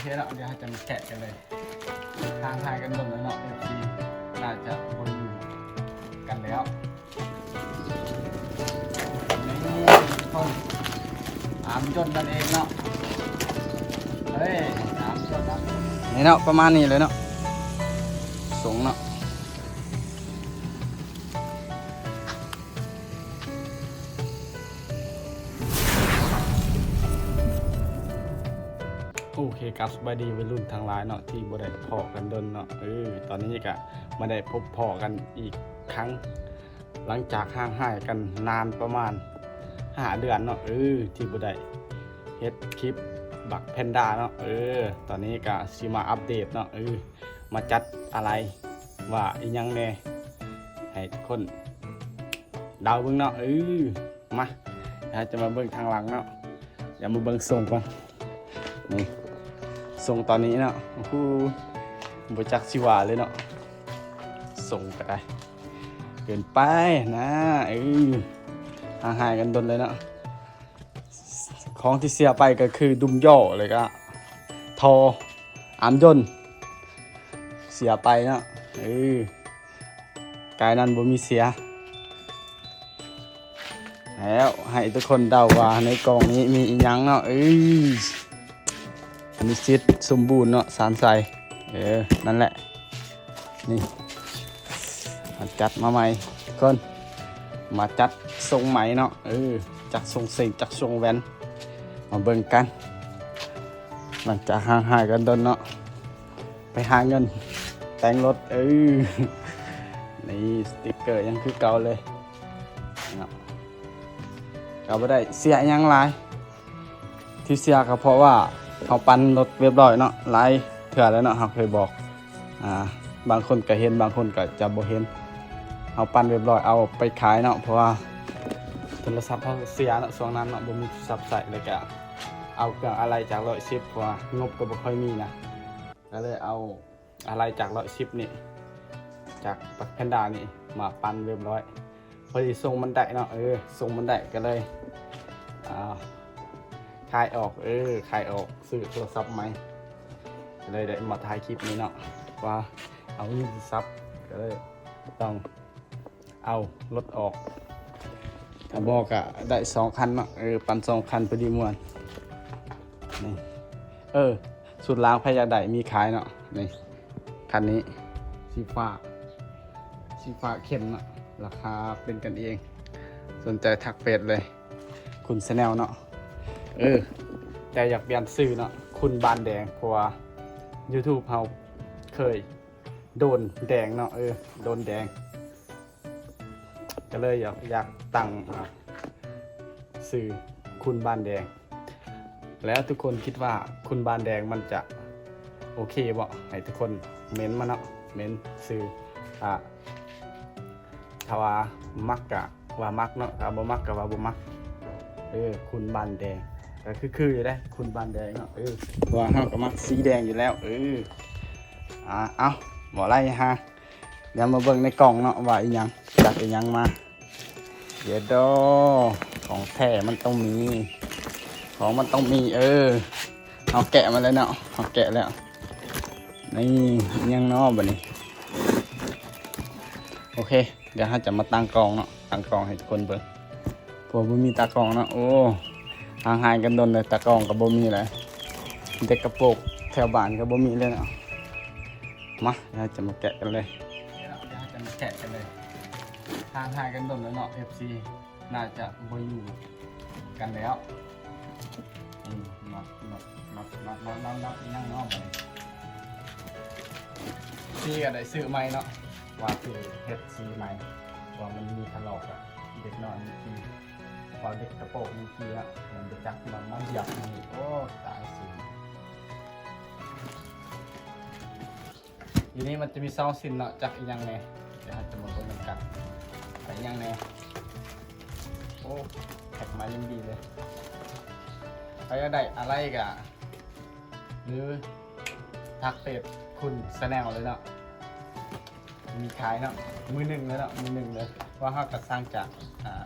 ເຄເນາະ ດຽວເຮົາຈະມາແກະກັນເລີຍ. ຫ່າງຫາຍກັນດົນແລ້ວເນາະ ເອັຟຊີ ໜ້າຈະບໍ່ຢູ່ກັນແລ້ວ. ນີ້ທຸກຄົນ ອາມຍົນນັ້ນເອງເນາະ. ເອີຍ ອາມຍົນນະ ນີ້ເນາະ ປະມານນີ້ເລີຍເນາະ ຊົງເນາະ. ໂອເຄ ກາບສະບາຍດີໄວລຸ້ນທັງຫຼາຍເນາະ ທີ່ບໍ່ໄດ້ພໍ້ກັນດົນເນາະ. ເອີ ຕອນນີ້ກະມາໄດ້ພົບພໍ້ກັນອີກຄັ້ງ ຫຼັງຈາກຫ່າງຫາຍກັນນານປະມານຫ້າເດືອນເນາະ ເອີ ທີ່ບໍ່ໄດ້ເຮັດຄລິບບັກແພນດາເນາະ. ເອີ ຕອນນີ້ກະຊິມາອັບເດດເນາະ ເອີ ມາຈັດອາໄລວ່າອີ່ຫຍັງແດ່ ໃຫ້ທຸກຄົນເດົາເບິ່ງເນາະ. ເອີ ມາ ດຽວເຮົາຈະມາເບິ່ງທາງຫຼັງເນາະ. ດຽວມາເບິ່ງຊົງກ່ອນ. ນີ້ ຊົງຕອນນີ້ເນາະ ໂອ້ໂຫ ບໍ່ຈັກຊິວ່າເລີຍເນາະ. ຊົງກະໄດ້ເກີນໄປນະ ເອີ ຫ່າງຫາຍກັນດົນເລີຍເນາະ. ຂອງທີ່ເສຍໄປກະຄືດຸມຍໍ້ ແລ້ວກະທໍ່ອາມຍົນ ເສຍໄປເນາະ. ເອີ ກາຍນັ້ນບໍ່ມີເສຍ. ແລ້ວໃຫ້ທຸກຄົນເດົາວ່າໃນກ່ອງນີ້ມີອີ່ຫຍັງເນາະ. ເອີ ມີສິດສົມບູນເນາະ ສານໄຊ. ເອີ ນັ້ນແຫຼະ ນີ້ ມາຈັດມາໃໝ່ທຸກຄົນ ມາຈັດຊົງໃໝ່ເນາະ. ເອີ ຈັກຊົງເສັງ ຈັກຊົງແວ່ນ ມາເບິ່ງກັນ. ຫຼັງຈາກຫ່າງຫາຍກັນດົນເນາະ ໄປຫາເງິນແຕ່ງລົດ. ເອີ ນີ້ສະຕິກເກີຍັງຄືເກົ່າເລີຍເນາະ. ກະບໍ່ໄດ້ເສຍອີ່ຫຍັງຫຼາຍ ທີ່ເສຍກະເພາະວ່າເຮົາປັ່ນລົດຮຽບຮ້ອຍເນາະ. ຫຼາຍເທື່ອແລ້ວເນາະ ເຮົາເຄີຍບອກ ອ່າ ບາງຄົນກະເຫັນ ບາງຄົນກະຈະບໍ່ເຫັນ. ເຮົາປັ່ນຮຽບຮ້ອຍເອົາໄປຂາຍເນາະ ເພາະວ່າໂທລະສັບເຮົາເສຍເນາະ ຊ່ວງນັ້ນເນາະ ບໍ່ມີໂທລະສັບໃຊ້ ແລ້ວກະເອົາເຄື່ອງອາໄລຈາກຮ້ອຍສິບ ເພາະວ່າງົບກະບໍ່ຄ່ອຍມີນະ ກະເລີຍເອົາອາໄລຈາກຮ້ອຍສິບນີ້ ຈາກບັກແພນດານີ້ມາປັ່ນຮຽບຮ້ອຍ. ພໍດີຊົງມັນໄດ້ເນາະ ເອີ ຊົງມັນໄດ້ກະເລີຍ ອ່າ ຂາຍອອກ ເອີ ຂາຍອອກ ຊື້ໂທລະສັບໃໝ່ ກະເລີຍໄດ້ມາຖ່າຍຄລິບນີ້ເນາະ ວ່າເອົາເງິນໂທລະສັບ ກະເລີຍຕ້ອງເອົາລົດອອກ. ຖ້າບໍ່ກະໄດ້ສອງຄັນເນາະ ເອີ ປັ່ນສອງຄັນພໍດີມ່ວນ. ນີ້ ເອີ ຊຸດລ່າງໃຜຢາກໄດ້ມີຂາຍເນາະ. ນີ້ ຄັນນີ້ສີຟ້າ ສີຟ້າເຂັ້ມເນາະ ລາຄາເປັນກັນເອງ ສົນໃຈທັກເຟສເລີຍ ຄຸນແຊນແນວເນາະ. ເອີ ແຕ່ຢາກປ່ຽນຊື່ເນາະ ຄຸນບານແດງ ເພາະວ່າຢູທູບເຮົາເຄີຍໂດນແດງເນາະ ເອີ ໂດນແດງ ກະເລີຍຢາກ ຢາກຕັ້ງ ອ່າ ຊື່ຄຸນບານແດງ. ແລ້ວທຸກຄົນຄິດວ່າຄຸນບານແດງມັນຈະໂອເຄບໍ່? ໃຫ້ທຸກຄົນເມັ້ນມາເນາະ ເມັ້ນຊື່ ອ່າ ຖ້າວ່າມັກກະວ່າມັກເນາະ ຖ້າບໍ່ມັກກະວ່າບໍ່ມັກ. ເອີ ຄຸນບານແດງ ກະຄືໆຢູ່ເດ້ ຄຸນບານແດງເນາະ. ເອີ ເພາະວ່າເຮົາກະມັກສີແດງຢູ່ແລ້ວ. ເອີ ອ່າ ເອົາ ບໍ່ໄລ່ຫາ ດຽວມາເບິ່ງໃນກ່ອງເນາະ ວ່າອີ່ຫຍັງ ຈັກອີ່ຫຍັງມາ. ເຢໂດ ຂອງແທ້ມັນຕ້ອງມີ ຂອງມັນຕ້ອງມີ. ເອີ ເຮົາແກະມາແລ້ວເນາະ ເຮົາແກະແລ້ວ. ນີ້ ອີ່ຫຍັງເນາະບາດນີ້? ໂອເຄ ດຽວເຮົາຈະມາຕັ້ງກ້ອງເນາະ ຕັ້ງກ້ອງໃຫ້ທຸກຄົນເບິ່ງ ເພາະບໍ່ມີຕາກ້ອງເນາະ. ໂອ້ ຫ່າງຫາຍກັນດົນເລີຍ ຕາກ້ອງກະບໍ່ມີແລ້ວ ມີແຕ່ກະໂປກແຖວບ້ານກະບໍ່ມີເລີຍເນາະ. ມາ ດຽວເຮົາຈະມາແກະກັນເລີຍ ດຽວເຮົາຈະມາແກະກັນເລີຍ. ຫ່າງຫາຍກັນດົນແລ້ວເນາະ ເອັຟຊີ ໜ້າຈະບໍ່ຢູ່ກັນແລ້ວ. ອືມ ນັບ ນັບ ນັບ ນັບ ນັບ ນັບ ຍັງເນາະບາດນີ້. ສີກະໄດ້ຊື້ໃໝ່ເນາະ ວ່າຊິເຮັດສີໃໝ່ ວ່າມັນມີຖະຫຼອກອະ ເດັກນ້ອຍມັນຂີ່ ວ່າເດັກກະໂປກມັນຂີ່ອະ ມັນໄປຈັບມັນມາຢຽບນີ້. ໂອ້ ຕາຍຊິ. ຢູ່ນີ້ມັນຈະມີສອງຊິ້ນເນາະ ຈັກອີ່ຫຍັງແດ່ ດຽວເຮົາຈະມາເບິ່ງນຳກັນ ໄດ້ອີ່ຫຍັງແດ່. ໂອ້ ແພັກມາຢ່າງດີເລີຍ. ໃຜຢາກໄດ້ອາໄລກະ ຫຼື ທັກເຟສຄຸນແຊນແນວເລີຍເນາະ ມີຂາຍເນາະ ມືໜຶ່ງເລີຍເນາະ ມືໜຶ່ງເລີຍ ເພາະວ່າເຮົາກະສັ່ງຈາກ ອ່າ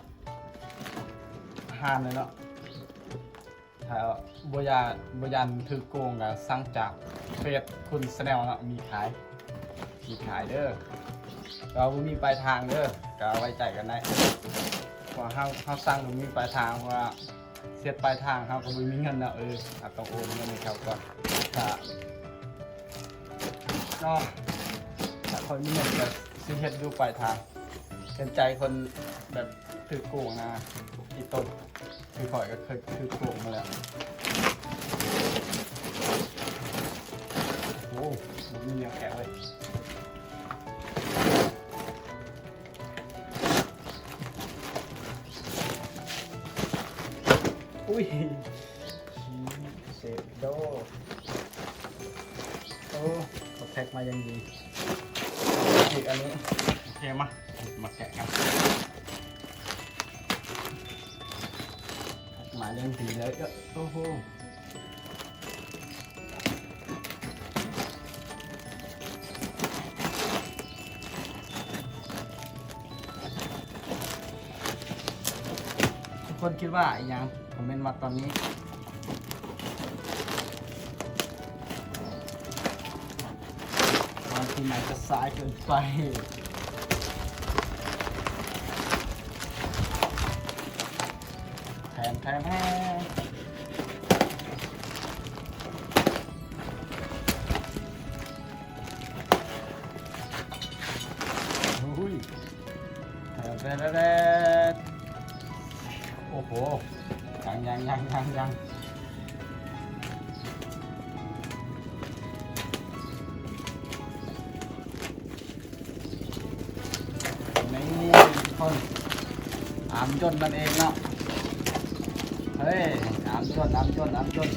ຮ້ານເລີຍເນາະ. ຖ້າບໍ່ຢ້ານ ບໍ່ຢ້ານຖືກໂກງກໍສັ່ງຈາກເຟສຄຸນແຊນແນວເນາະ ມີຂາຍ ມີຂາຍເດີ ແຕ່ວ່າບໍ່ມີປາຍທາງເດີ ກໍໄວ້ໃຈກັນໄດ້ ເພາະເຮົາ ເຮົາສັ່ງບໍ່ມີປາຍທາງ ເພາະວ່າເສຍປາຍທາງເຮົາກໍບໍ່ມີເງິນເນາະ ເອີ ເຮົາຕ້ອງໂອນເງິນໃຫ້ເຂົາກ່ອນ ຖ້າ ເນາະ ຖ້າຂ້ອຍມີເງິນກໍຊິເຮັດຢູ່ປາຍທາງ ເຫັນໃຈຄົນແບບຖືກໂກງນະ ອີ່ຕົນ ຄືຂ້ອຍກໍເຄີຍຖືກໂກງມາແລ້ວ ໂອ້ ມັນມີແນວແກະເວີຍ ອຸ້ຍ ເຊໂດ ໂອ້ ເຂົາແພັກມາຢ່າງດີ ອີກອັນນີ້ ໂອເຄ ມາ ມາແກະກັນ ແພັກມາຢ່າງດີເລີຍ ໂອ້ໂຫ. ທຸກຄົນຄິດວ່າອີ່ຫຍັງ? ຄອມເມັນມາຕອນນີ້ ກ່ອນທີ່ມັນຈະສາຍເກີນໄປ. ແຖມ ແຖມ ແຖມ ໂອ້ຍ ແຖມ ແຖມ ແຖມ ໂອ້ໂຫ ຍັງ ຍັງ ຍັງ ຍັງ ຍັງ. ນີ້ທຸກຄົນ ອາມຍົນນັ້ນເອງເນາະ ເຮີ້ຍ ອາມຍົນ ອາມຍົນ ອາມຍົນ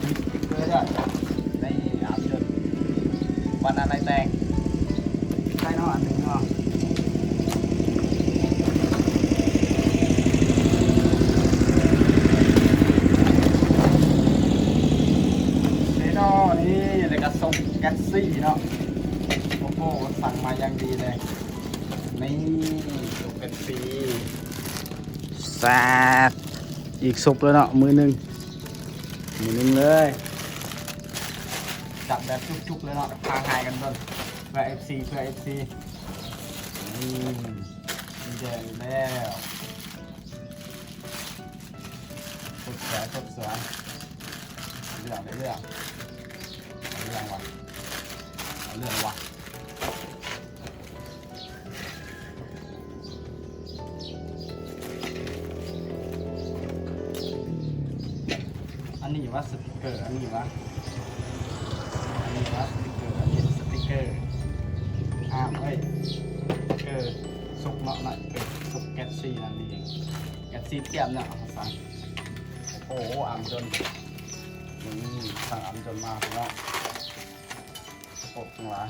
ມີສະຕິກເກີ້ດ້ວຍ ນີ້ ອາມຍົນ ວັນອາໄລແຕກ ໃສ່ເນາະ ອັນໜຶ່ງເນາະ ເຊໂດ ນີ້ ແລ້ວກໍຊົກແກັດຊີເນາະ ໂອ້ໂຫ ສັ່ງມາຢ່າງດີເລີຍ ນີ້ ຊົກແກັດຊີ ສາດ ອີກຊົກແລ້ວເນາະ ມືໜຶ່ງ ມືໜຶ່ງເລີຍ ຈັບແບບຈຸກໆເລີຍເນາະ ທາງຫາຍກັນເບິ່ງ ເພື່ອເອັຟຊີ ເພື່ອເອັຟຊີ ນີ້ ມີແດງແລ້ວ ສົດສວຍ ສົດສວຍ ເລື່ອງ ເລື່ອງ ເລື່ອງວ່າ ເລື່ອງວ່າ. ອັນນີ້ວ່າສະຕິກເກີ້ ອັນນີ້ວ່າ ອັນນີ້ວ່າສະຕິກເກີ້ ອັນນີ້ສະຕິກເກີ້ ອາມ ເອີຍ ສະຕິກເກີ້ ສົກເນາະ ເນາະ ເກີ້ ສົກແກັດຊີນັ້ນເອງ ແກັດຊີຕຽມເນາະ ພາສາ ໂອ້ໂຫ ອາມຍົນ ນີ້ ສັ່ງອາມຍົນມາເນາະ ໂອ້ ຫຼາຍ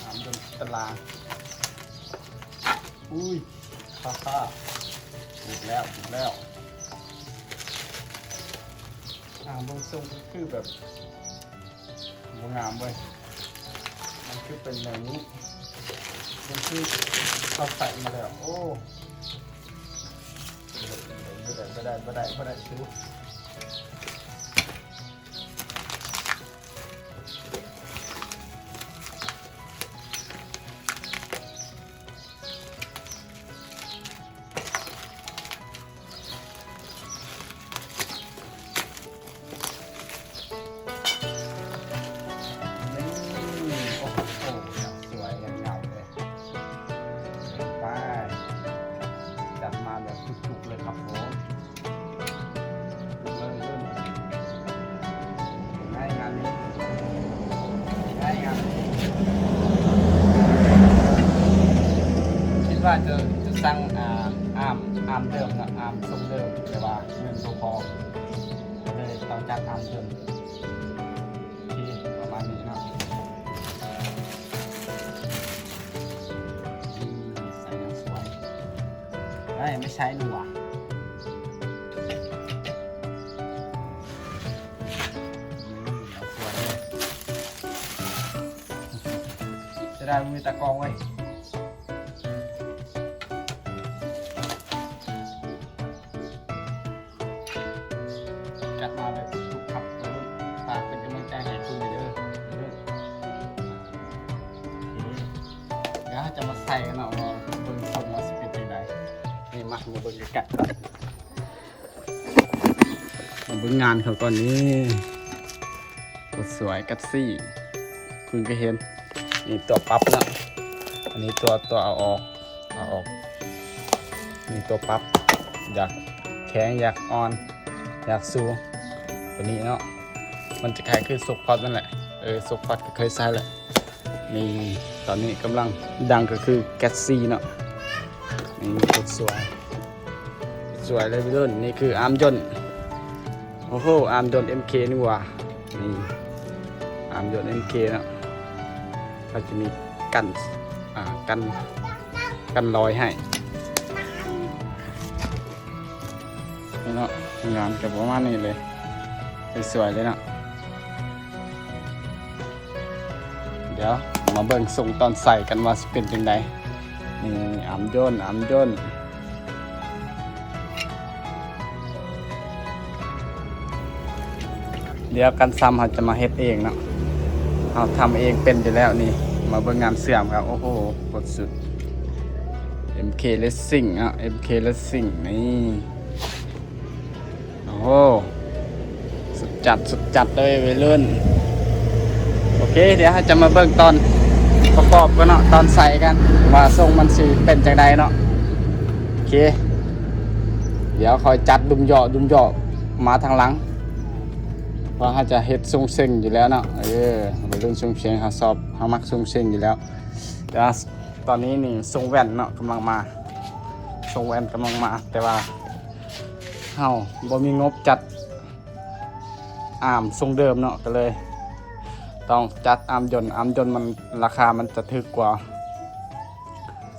ອາມຍົນຕະລາ ອຸ້ຍ ຄາຄາ ຖືກແລ້ວ ຖືກແລ້ວ ອາ ເບິ່ງຊົງຄືແບບ ບໍ່ງາມເວີຍ ມັນຄືເປັນແນວນີ້ ມັນຄືເຂົາໃສ່ມາແລ້ວ ໂອ້ ບໍ່ໄດ້ ບໍ່ໄດ້ ບໍ່ໄດ້ ບໍ່ໄດ້ ບໍ່ໄດ້ ນີ້ ໂອ້ໂຫ ສວຍງາມເລີຍ ໄປ ຈັດມາແບບຈຸກໆເລີຍຄັບຜົມ ເລີ່ມ ເລີ່ມ ງ່າຍງານນີ້ ງ່າຍງານນີ້ ຄິດວ່າຈະ ຈະສັ່ງ ອ່າ ອາມ ອາມເດີມເນາະ ອາມຊົງເດີມ ແຕ່ວ່າເງິນບໍ່ພໍ ກໍເລີຍຕ້ອງຈັດອາມເດີມ ໂອເຄ ປະມານນີ້ເນາະ ອືມ ໃສ່ແນວສວຍ ເອີຍ ໄມ່ໃຊ້ໜູຫວາ ອືມ ແນວສວຍເລີຍ ເສຍດາຍບໍ່ມີຕາກ້ອງເວີຍ. ໄທເນາະ ວ່າເບິ່ງຊົມວ່າຊິເປັນຈັ່ງໃດ. ນີ້ ມາ ມາເບິ່ງໃກ້ໆ ມາເບິ່ງງານເຂົາກ່ອນ. ນີ້ ກົດສວຍກັດຊີ້ ເພິ່ນກໍເຫັນ. ນີ້ຕົວປັບເນາະ ອັນນີ້ຕົວ ຕົວເອົາອອກ ເອົາອອກ. ນີ້ຕົວປັບ ຢາກແຂງ ຢາກອ່ອນ ຢາກສູງ ຕົວນີ້ເນາະ. ມັນຈະຄ້າຍຄືໂຊກພອດນັ້ນແຫຼະ ເອີ ໂຊກພອດກໍເຄີຍໃຊ້ແຫຼະ. ນີ້ ຕອນນີ້ກຳລັງດັງກໍຄືກັດຊີ້ເນາະ. ນີ້ ກົດສວຍ ສວຍເລີຍໄວລຸ້ນ. ນີ້ຄືອາມຍົນ ໂອ້ໂຫ ອາມຍົນເອັມເຄນີ້ຫວ່າ. ນີ້ອາມຍົນເອັມເຄເນາະ ເຂົາຈະມີກັນ ອ່າ ກັນ ກັນລອຍໃຫ້. ນີ້ເນາະ ງານກໍປະມານນີ້ເລີຍ ສວຍໆເລີຍເນາະ. ດຽວມາເບິ່ງຊົງຕອນໃສ່ກັນວ່າຊິເປັນຈັ່ງໃດ. ນີ້ ອາມຍົນ ອາມຍົນ. ດຽວກັນຊຳເຮົາຈະມາເຮັດເອງເນາະ ເຮົາທຳເອງເປັນຢູ່ແລ້ວ. ນີ້ ມາເບິ່ງງານເຊື່ອມເຂົາ ໂອ້ໂຫ ໂຄດສຸດ ເອັມເຄເຣດຊິງເນາະ ເອັມເຄເຣດຊິງ. ນີ້ ໂອ້ໂຫ ສຸດຈັດ ສຸດຈັດເລີຍໄວລຸ້ນ. ໂອເຄ ດຽວເຮົາຈະມາເບິ່ງຕອນປະກອບກັນເນາະ ຕອນໃສ່ກັນວ່າຊົງມັນຊິເປັນຈັ່ງໃດເນາະ. ໂອເຄ ດຽວຄ່ອຍຈັດດຸມເຍາະ ດຸມເຍາະມາທາງຫຼັງ ເພາະເຮົາຈະເຮັດຊົງເສັງຢູ່ແລ້ວເນາະ. ເອີ ໄວລຸ້ນຊົງເສັງ ເຮົາຊອບ ເຮົາມັກຊົງເສັງຢູ່ແລ້ວ. ແຕ່ວ່າຕອນນີ້ນີ້ຊົງແວ່ນເນາະ ກຳລັງມາ ຊົງແວ່ນກຳລັງມາ ແຕ່ວ່າ ເຮົາບໍ່ມີງົບຈັດອາມຊົງເດີມເນາະ ກໍເລີຍຕ້ອງຈັດອາມຍົນ ອາມຍົນມັນລາຄາມັນຈະຖືກກວ່າ.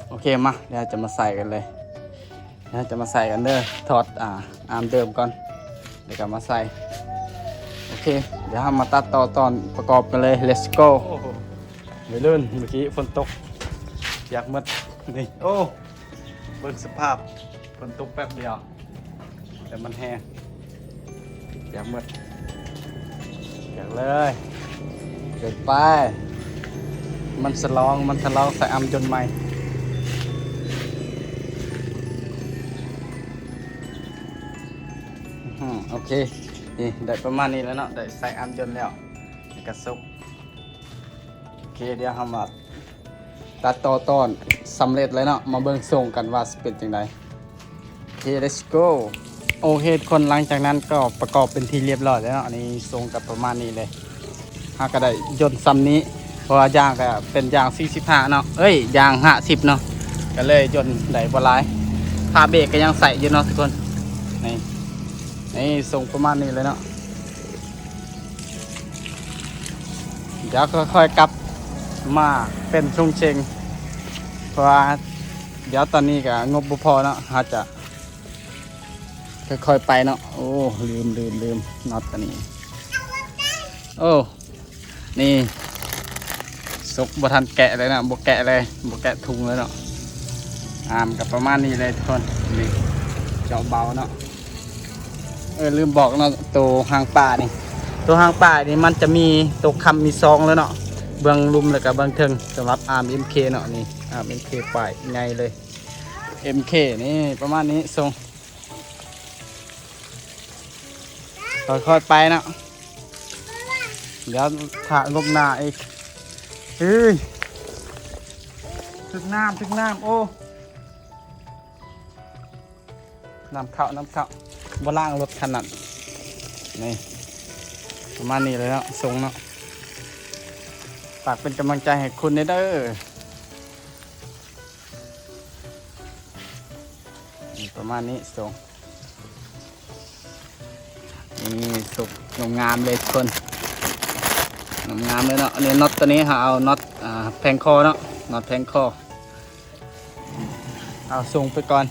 ໂອເຄ ມາ ດຽວເຮົາຈະມາໃສ່ກັນເລີຍ ດຽວເຮົາຈະມາໃສ່ກັນເດີ. ຖອດ ອ່າ ອາມເດີມກ່ອນ ແລ້ວກໍມາໃສ່. ໂອເຄ ດຽວເຮົາມາຕັດຕໍ່ຕອນປະກອບກັນເລີຍ ເລັດໂກ. ໂອ້ໂຫ ໄວລຸ້ນ ເມື່ອກີ້ຝົນຕົກ ປຽກໝົດ. ນີ້ ໂອ້ ເບິ່ງສະພາບ ຝົນຕົກແປັບດຽວ ແຕ່ມັນແຮງ ປຽກໝົດ ປຽກເລີຍ ເກີນໄປ. ມັນສະຫຼອງ ມັນສະຫຼອງໃສ່ອາມຍົນໃໝ່. ອື ໂອເຄ ນີ້ໄດ້ປະມານນີ້ແລ້ວເນາະ ໄດ້ໃສ່ອາມຍົນແລ້ວ ແລ້ວກໍສຸກ. ໂອເຄ ດຽວເຮົາມາຕັດຕໍ່ຕອນສຳເລັດເລີຍເນາະ ມາເບິ່ງຊົງກັນວ່າຊິເປັນຈັ່ງໃດ. ໂອເຄ ເລັດໂກ. ໂອເຄ ທຸກຄົນ ຫຼັງຈາກນັ້ນກໍປະກອບເປັນທີ່ລຽບຮ້ອຍແລ້ວເນາະ. ອັນນີ້ຊົງກໍປະມານນີ້ເລີຍ ເຮົາກໍໄດ້ຍົນຊ່ຳນີ້ ເພາະວ່າຢາງກໍເປັນຢາງສີ່ສິບຫ້າເນາະ ເອີຍ ຢາງຫ້າສິບເນາະ ກໍເລີຍຍົນໄດ້ບໍ່ຫຼາຍ. ຜ້າເບຣກກໍຍັງໃສ່ຢູ່ເນາະທຸກຄົນ. ນີ້ ນີ້ຊົງປະມານນີ້ເລີຍເນາະ. ດຽວຄ່ອຍໆກັບມາເປັນຊົງເສັງ ເພາະວ່າດຽວຕອນນີ້ກໍງົບບໍ່ພໍເນາະ ເຮົາຈະຄ່ອຍໆໄປເນາະ. ໂອ້ ລືມ ລືມ ລືມ ນັອດອັນນີ້. ໂອ້ ນີ້ ສົກບໍ່ທັນແກະເລີຍເນາະ ບໍ່ແກະເລີຍ ບໍ່ແກະທຸງເລີຍເນາະ. ອາມກໍປະມານນີ້ເລີຍທຸກຄົນ. ນີ້ ເຈາະເບົາເນາະ. ເອີ ລືມບອກເນາະ ໂຕຫາງປານີ້ ໂຕຫາງປານີ້ມັນຈະມີໂຕຄ້ຳມີຊອງເລີຍເນາະ ເບື້ອງລຸ່ມແລ້ວກໍເບື້ອງເທິງ ສຳລັບອາມເອັມເຄເນາະ. ນີ້ອາມເອັມເຄປາຍໃຫຍ່ເລີຍ ເອັມເຄ ນີ້ປະມານນີ້. ສົ່ງ ຄ່ອຍໆໄປເນາະ ດຽວຖ້າງົບໜ້າອີກ. ເອີຍ ຖືກນ້ຳ ຖືກນ້ຳ ໂອ້ ນ້ຳເຂົ້າ ນ້ຳເຂົ້າ ບໍ່ລ້າງລົດຄັນນັ້ນ. ນີ້ ປະມານນີ້ເລີຍເນາະ ສົ່ງເນາະ. ຝາກເປັນກຳລັງໃຈໃຫ້ຄຸນແດ່ເດີ. ນີ້ ປະມານນີ້ ສົ່ງ ນີ້ ສຸກງາມໆເລີຍທຸກຄົນ ງາມໆເລີຍເນາະ. ອັນນີ້ນັອດຕົວນີ້ ເຮົາເອົານັອດ ອ່າ ແພງຄໍເນາະ ນັອດແພງຄໍ. ເອົາ ສົ່ງໄປກ່ອນ.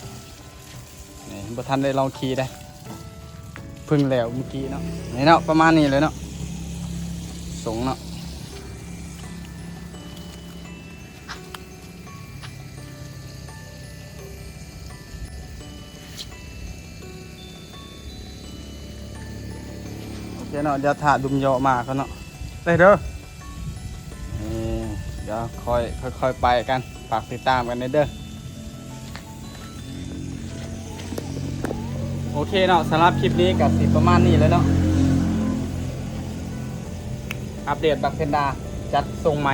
ນີ້ ບໍ່ທັນໄດ້ລອງຂີ່ເດ້ ເພິ່ງແລ້ວມື້ກີ້ເນາະ. ນີ້ເນາະ ປະມານນີ້ເລີຍເນາະ ສົ່ງເນາະ. ໂອເຄເນາະ ດຽວຖ້າດຸມເຍາະມາກ່ອນເນາະ ໄດ້ເດີ. ນີ້ ດຽວຄ່ອຍ ຄ່ອຍໆໄປກັນ. ຝາກຕິດຕາມກັນແດ່ເດີ. ໂອເຄເນາະ, ສຳລັບຄລິບນີ້ກໍຊິປະມານນີ້ແຫຼະເນາະ, ອັບເດດບັກເພັນດາ ຈັດຊົງໃໝ່.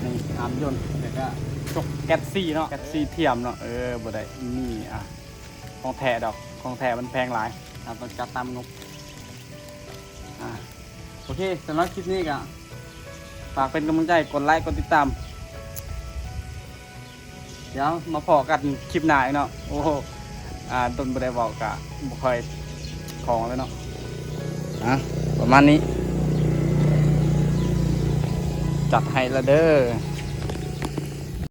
ນີ້ ອາມຍົນ ແລ້ວກໍຈົກແກັດຊີເນາະ, ແກັດຊີທຽມເນາະ. ເອີ ບໍ່ໄດ້ມີ ອ່າ ຂອງແທ້ດອກ, ຂອງແທ້ມັນແພງຫຼາຍ, ເຮົາຕ້ອງຈັດຕາມງົບ. ອ່າ ໂອເຄ, ສຳລັບຄລິບນີ້ກໍຝາກເປັນກຳລັງໃຈ, ກົດໄລກ໌ ກົດຕິດຕາມ. ດຽວມາພໍ້ກັນຄລິບໜ້າອີກເນາະ. ໂອ້ ອ່າ ດົນບໍ່ໄດ້ເວົ້າ ກະບໍ່ຄ່ອຍຄ່ອງແລ້ວເນາະ. ອ່ະ ປະມານນີ້ ຈັດໃຫ້ລະເດີ.